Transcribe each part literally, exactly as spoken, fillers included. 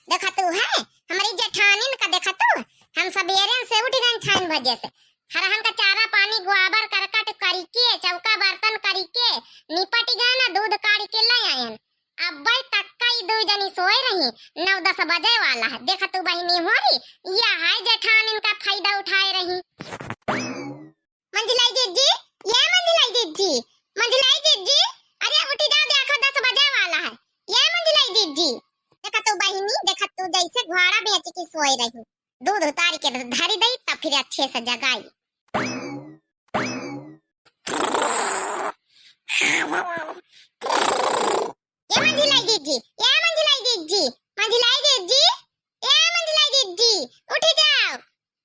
देखा तू है, हमरी जेठानिन का देखा तू, हम सबेरे से उठ गए छाइन बजे से, हरहन का चारा पानी गोबर करकट करिके, चौका बर्तन करिके, निपट गए ना, दूध काढ़ के ले आयन। अब्बे तक का ई दुई जनी सोए रही, नौ दस बजे वाला है। देखा तू बहिनी होरी, यह है जेठानिन का फायदा उठाए रही। मंझलाई जिज्जी, ये मंझलाई जिज्जी, मंझलाई जिज्जी, अरे उठी जाओ, देखो दस बजे वाला है, ये मंझलाई जिज्जी। देखा तू बहिनी, देखा तू जैसे घोड़ा बेच के सोए रही, दूध उतार के धरी दई, तब फिर अच्छे से जगाई। ये मंझलाई जिज्जी, ये मंझलाई जिज्जी, मंझलाई जिज्जी, ये मंझलाई जिज्जी, उठी जाओ।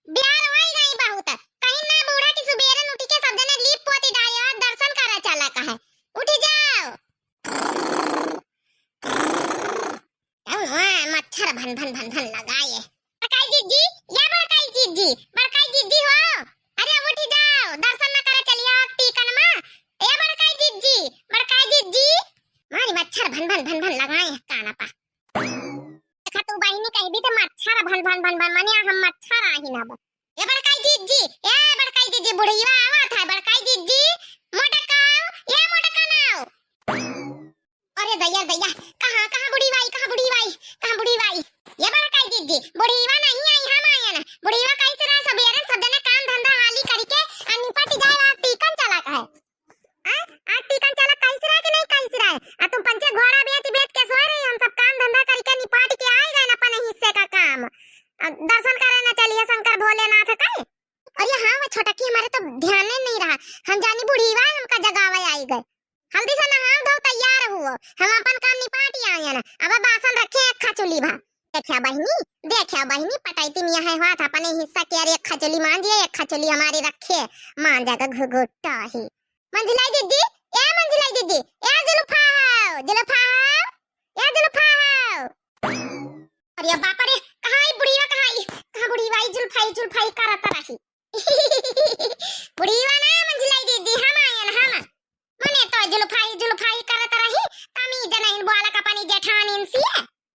बियार होई गई बहुत, कहीं ना बूढ़ा की सुबेरन उठी के सब जने लीप पोती डाले और दर्शन करे चला का है। उठी जाओ। अब वहाँ मच्छर भन भन भन भन लगाए। बड़काई जिज्जी, या बड़काई जिज्जी, बड़काई जिज्जी हो, अरे अब उठी जाओ, दर्शन न करे चलिया टीकन मा। ए बड़काई जिज्जी, बड़काई जिज्जी, मारी मच्छर भन भन भन भन लगाए है काना पा। देखा तू बहिनी कहीं भी तो मच्छर भन भन भन भन, मने हम मच्छर आही ना बा। ए बड़काई जिज्जी, ए बड़काई जिज्जी, बुढ़िया आवत है, बड़काई जिज्जी, मोटकाओ, ए मोटका नाओ। अरे दैया, दैया, कहाँ, कहाँ बुढ़ी बाई, कहाँ बुढ़ी बाई, कहाँ बुढ़ी बाई? ये बड़काई जिज्जी, बुढ़ीवा नहीं आई, हम आयन। बुढ़ीवा कैसे रहा, सबेरन सब जने काम धंधा हाली करिके आ निपट जाए, आ टीकन चला का है। आ, आ टीकन चला कैसे रहा कि नहीं कैसे रहा? आ तुम पंचे घोड़ा बेच बेच के सोए रही, हम सब काम धंधा करिके निपट के आए गए अपन हिस्से का काम। आ, दर्शन करे न चलिए शंकर भोलेनाथ का। अरे हाँ, वो छोटकी हमारे तो ध्यान नहीं रहा, हम जानी बुढ़ीवा हमका जगावे आई गए। हल्दी से नहाओ धो तैयार हुओ, हम अपन काम निपाटी आयन। अब बासन रखे एक खचुली भा। देखा बहिनी, देखा बहिनी, पटैती मिया है हाथ अपने हिस्सा के, अरे एक खचुली मांजिए, एक खचुली हमारी रखे, मांजा का घुघुटा ही। मंझलाई जिज्जी, ए मंझलाई जिज्जी, ए जुल्फा हो, जुल्फा हो, ए जुल्फा हो। अरे बाप रे, कहाँ आई बुढ़ीवा, कहाँ आई, कहाँ बुढ़ीवा आई, जुल्फाई, जुल्फाई करत रही। बुढ़ीवा ना मंझलाई जिज्जी, हम आयन, हम। मने तो जुल्फाई जुल्फाई करत रही, तमीज नहीं बोला का अपनी जेठानिन से।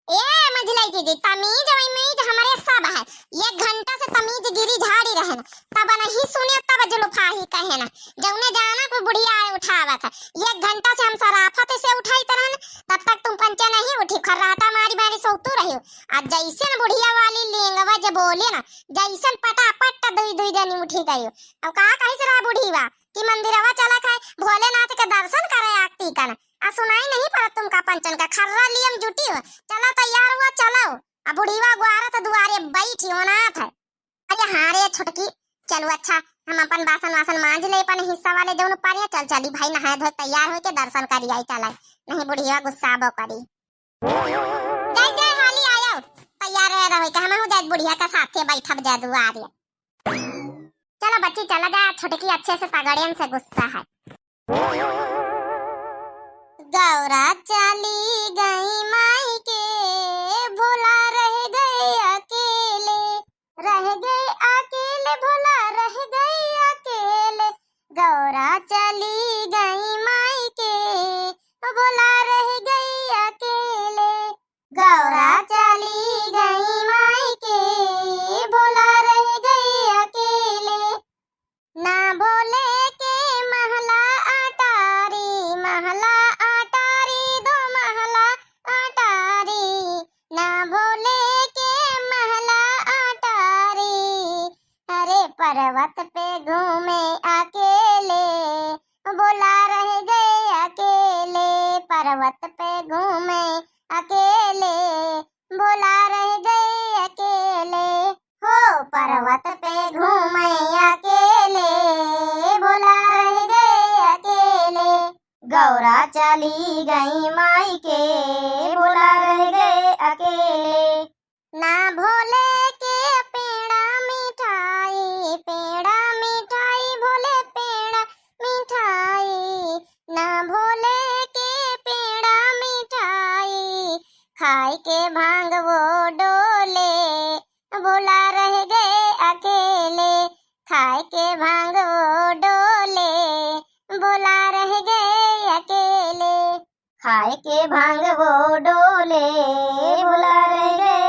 ए मंझलाई जिज्जी, तमीज वमीज हमरे सब है। एक घंटा से तमीज गिरी झाड़ी रहन, तब नहीं सुने तब जुल्फाई कहे ना। जौने जाना कोई बुढ़िया आए उठावत है। एक घंटा से हम सराफत से उठाइत रहन, तब तक तुम पंचे नहीं उठी, खर्राटा मारी मारी सोतू रही। आ जैसे न बुढ़िया वाली लेंगवा जे बोले ना, जैसन पटापट दुई दुई जनी उठी गई। अब का कहिस रहा बुढ़ीवा कि मंदिरवा चला खाए भोलेनाथ के दर्शन करे आरती कन। आ सुनाई नहीं पड़त तुमका पंचन का, खर्रा लियम जुटी हो, चला तैयार हुआ, चलो। आ बुढ़ीवा ग्वारत दुआरे बैठी होनाथ है। अरे हाँ रे छोटकी, चलू अच्छा, हम अपन बासन वासन मांज ले, अपन हिस्सा वाले जौन पानी, चल चली भाई, नहाए धोए तैयार होके दर्शन करी आई चला, नहीं बुढ़िया गुस्साबो करी। जाए जाए हाली आयो, तैयार रहे रहो, कि हमहू जाए बुढ़िया का साथे बैठब जा दुआरे। चलो बच्ची चला जा, छोटकी अच्छे से पगड़ियन से गुस्सा है। गौरा चली गई माई के, भोला रह गए अकेले, रह गए अकेले, भोला रह गए अकेले। गौरा चली गई माई के, भोला रह गए अकेले। गौरा चली गई माई के, भोला रह गए अकेले। ना भोले के महला अटारी, महला अटारी, दो महला अटारी। ना भोले के महला अटारी। अरे पर्वत पे घूमे अकेले, भोला रह गए अकेले। पर्वत पे घूमे अकेले, भोला रह गए अकेले। हो पर्वत पे घूमे अकेले, भोला रह गए अकेले। गौरा चली गई माई के, भोला रह गए अकेले। ना भोले के पेड़ा मिठाई, पेड़ा मिठाई, भोले पेड़ा मिठाई। ना भोले के पेड़ा मिठाई, खाए के भांग वो डोले, भोला रह गए अकेले। खाए के भांग वो डोले, भोला रह गए अकेले। खाए के भांग वो डोले, भोला रह गए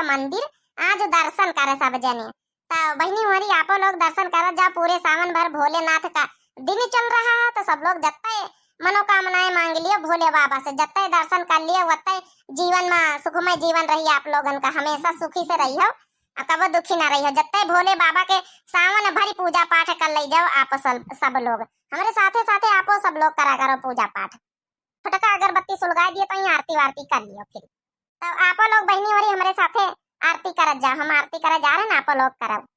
मंदिर, आज दर्शन करे सब जने। त बहिनी होरी, आपो लोग दर्शन करत जाओ, पूरे सावन भर भोलेनाथ का दिन चल रहा है, तो सब लोग जत्ते मनोकामनाएं मांग लियो भोले बाबा से, जत्ते दर्शन कर लियो, वत्ते जीवन में सुखमय जीवन रही आप लोगन का, हमेशा सुखी से रहियो, आ कबो दुखी ना रहियो। जत्ते भोले बाबा के सावन भरी पूजा पाठ कर ले जाओ आप सब, सब लोग, हमरे साथे साथे आपो सब लोग करा करो पूजा पाठ। फटका अगरबत्ती सुलगाई दिए, तो आरती वारती कर लियो फिर। तब आपो लोग बहिनी होरी हमरे साथे आरती करत जाओ, हम आरती करत जा रहे हैं, आपो लोग करब।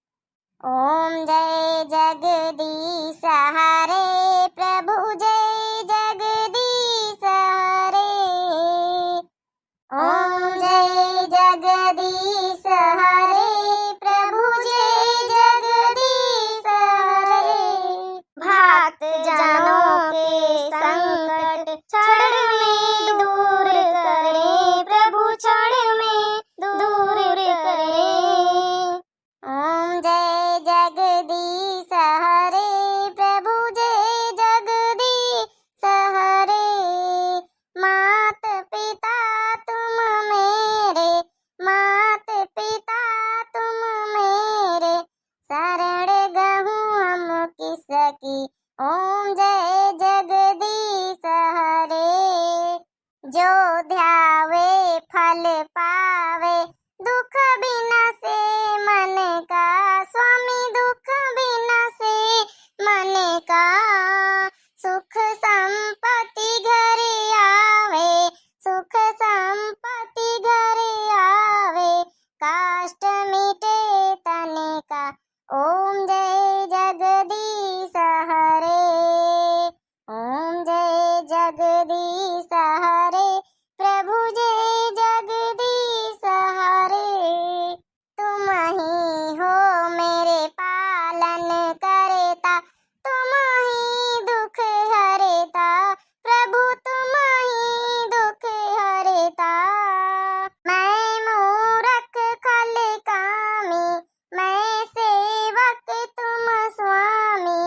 ओम जय जगदीश हरे, प्रभु जय जगदीश हरे। ओम जय जगदीश हरे, प्रभु जय जगदीश हरे। भक्त जनों के संकट क्षण में दूर करें, प्रभु क्षण में दूर करें। ओम जय जगदीश हरे, प्रभु जय जगदीश हरे। मात पिता तुम मेरे, मात पिता तुम मेरे, शरण गहूँ हम किसकी। ओम जय जगदीश हरे। जो ध्यावे फल पावे, दुख बिनसे मन का, स्वामी दुख बिनसे मन का। सुख संपत्ति घर आवे, सुख संपत्ति घर आवे, कष्ट मिटे तन का। ओम जय जगदीश हरे। ओम जय जगदीश हरे, प्रभु जय जगदीश हरे। तुम ही हो मेरे पालन करता, तुम ही दुख हरता, प्रभु तुम ही दुख हरता। मैं मूरख खल कामी, मैं सेवक तुम स्वामी,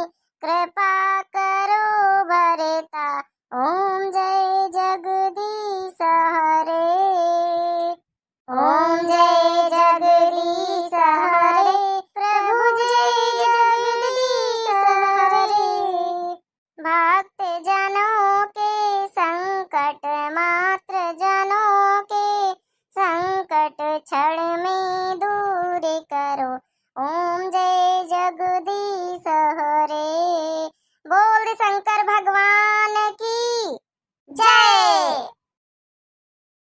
कृपा करो भरता। ओम जय जगदीश हरे। ओम जय जगदीश हरे, प्रभु जय जगदीश हरे। भक्त जनों के संकट, मात्र जनों के संकट क्षण में दूर करो। ओम जय